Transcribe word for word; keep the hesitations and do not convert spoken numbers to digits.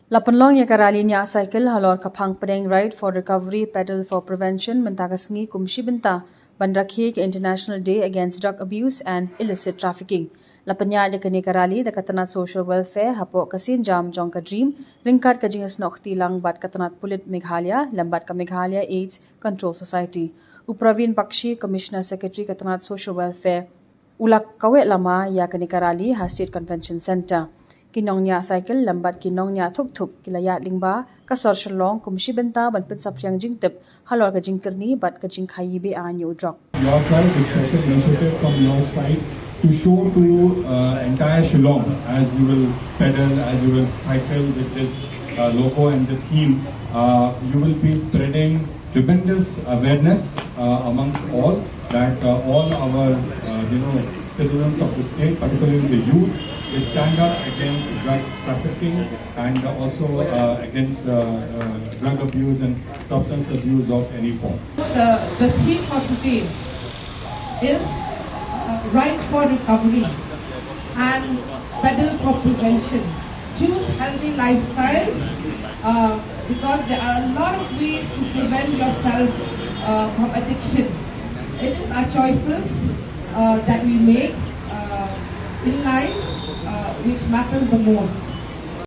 La pynlong ïa ka rally ñiah cycle halor ka phang pdeng Ride for Recovery, Pedal for Prevention mynta ka sngi kum shi bynta ban rakhe ka International Day Against Drug Abuse and Illicit Trafficking. La pynïaid ïa kane ka rally da ka tnat Social Welfare hapoh ka sienjam jong ka DREAM ryngkat ka jingïasnoh kti lang bad ka tnat pulit Meghalaya lem bad ka Meghalaya AIDS Control Society. U Praveen Bakshi, Commissioner Secretary ka tnat Social Welfare, u la kaweh lama ïa kane ka rally ha State Convention Centre. Ki nongñiah cycle lem bad ki nongñiah thuk thuk ki la ïaid lyngba ka sor Shillong kum shi bynta ban pynsaphriang jingtip halor ka jingkyrni bad ka jingkhaïi be-aiñ ïa u drok. Yourself, a special initiative from your side to show to uh, entire Shillong as you will pedal, as you will cycle with this uh, logo and the theme. Uh, you will be spreading tremendous awareness uh, amongst all that uh, all our uh, you know citizens of the state, particularly the youth, they stand up against drug trafficking and also uh, against uh, uh, drug abuse and substance abuse of any form. The, the theme for today is uh, Ride for Recovery and Pedal for Prevention. Choose healthy lifestyles uh, because there are a lot of ways to prevent yourself uh, from addiction. It is our choices uh, that we make uh, in life uh, which matters the most.